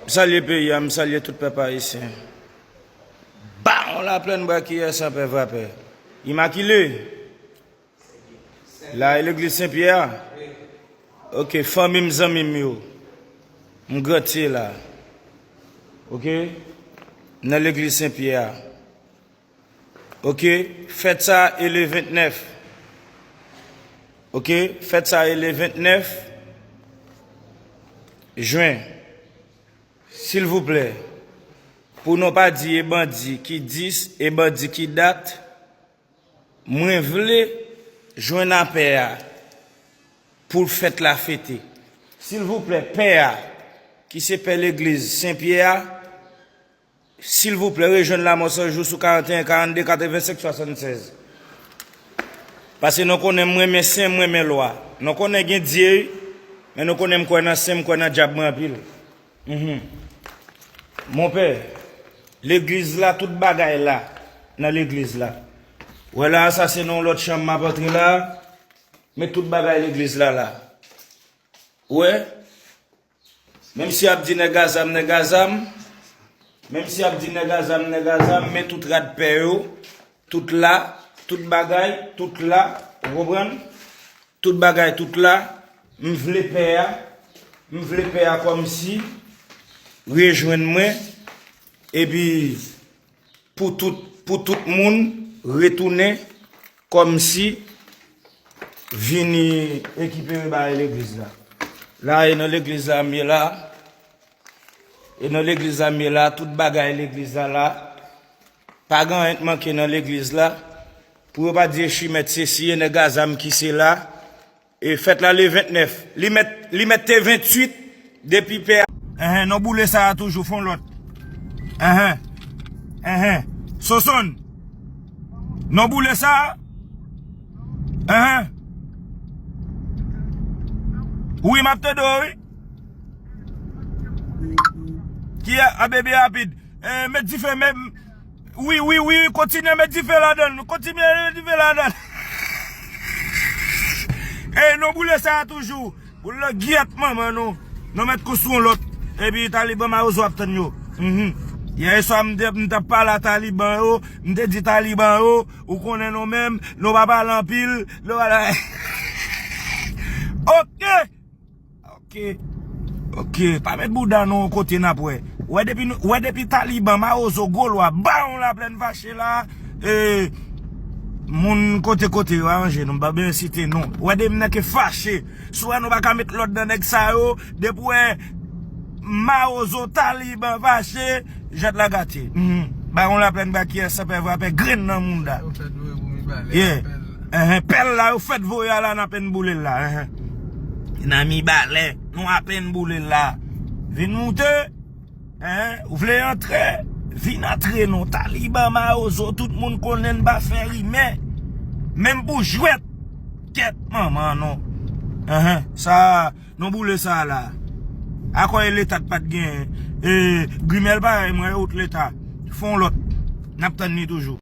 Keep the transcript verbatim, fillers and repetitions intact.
M salye peyi a, m salye tout pèp ayisyen. Bawon Laplèn, Bwa Kiyè, Sanpè, Vrapè. Imakile. La e legliz Sen Pyè a. Ok, fanmi m, zanmi m yo. M grantye la. Ok? Nan legliz Sen Pyè a. Ok? Fèt sa e le vennèf. Ok? Fèt sa e le vennèf jen. Silvouplè, pou nou pa di e bandi ki dis, e bandi ki dat, mwen vle jwenn a pè a pou fèt la fete. Silvouplè, pè a, ki se pè legliz Sen Pyè a, silvouplè, rejwenn Lamò San Jou sou karanteyen karannde katrevensenk swasannsèz. Paske nou konnen mwen renmen sen, mwen renmen lwa. Nou konnen gen Dye, men nou konnen m kwè nan sen, m kwè nan dyab mwen anpil. Mhm. Monpè, legliz la, tout bagay la, nan legliz la. Wè la, sa se nan yon lòt chanm m ap antre la, men tout bagay legliz la la. Wè, menm si y ap di nèg a zam, nèg a zam, menm si y ap di nèg a zam, nèg a zam, men tout rad pè yo, tout la, tout bagay, tout la, ou konprann? Tout bagay, tout la, m vle pè a, m vle pè a kòmsi rejwenn mwen, epi pou tout, pou tout moun retounen kòmsi vini ekipere bagay legliz la. La, e nan legliz la m ye la. E nan legliz la m ye la, tout bagay legliz la la. Pa gen anyen k manke nan legliz la. Pou yo pa di e chimèt se si, e nèg a zam ki se la. E fèt la le vennèf. Li mèt, li mèt te venntuit depi pè a. Enhen, non boule sa a toujou, fon lòt. Enhen. Enhen. Sosonn. Non boule sa a. Enhen. Wi, m ap tande w, wi. Ki a, a bebe rapid. Eh, met dife, men, wi, wi, wi, kontinye met dife ladan l, kontinye met dife ladan l. Eh, nou boule sa a toujou. Boule la gyèt manman nou. Nou met kou sou yon lòt. Epi Taliban Mawozo ap tann yo. Mhm. Yè swa m te, m t ap pale a Taliban yo, m te di Taliban yo, ou konnen nou menm, nou pa pale anpil, nou pa... Ok. Ok. Ok, pa met bouda nou yon kote n ap wè. Wè depi nou, wè depi Taliban, Mawozo, Golwa, Bawon Laplèn fache la, e, moun kote kote yo aranje, nou m pa bezwen site non. Wè depi nèg ke fache, si w wè nou pa ka met lòd nan nèg sa yo, depi w wè Mawozo, Taliban fache, jèt la gate. Mhm. Bawon Laplèn, Bwa Kiyè, Sanpè, Vrapè, grenn nan mounda. Yo fèt voye pou Mibalè, yeah. Apèl. Enhen, pèl la, yo fèt voye a la, n apenn boule l la, enhen. Nan Mibalè, nou apenn boule l la. Vin moute, enhen, ou vle antre, vin antre non. Taliban, Mawozo, tout moun konnen n pa fè rimè. Menm pou jwèt, kèt manman non. Enhen, sa, nou boule sa la. Akoz leta t pa t genyen. E, grimèl parèy mwen, out leta. Fon lòt. N ap tann li toujou.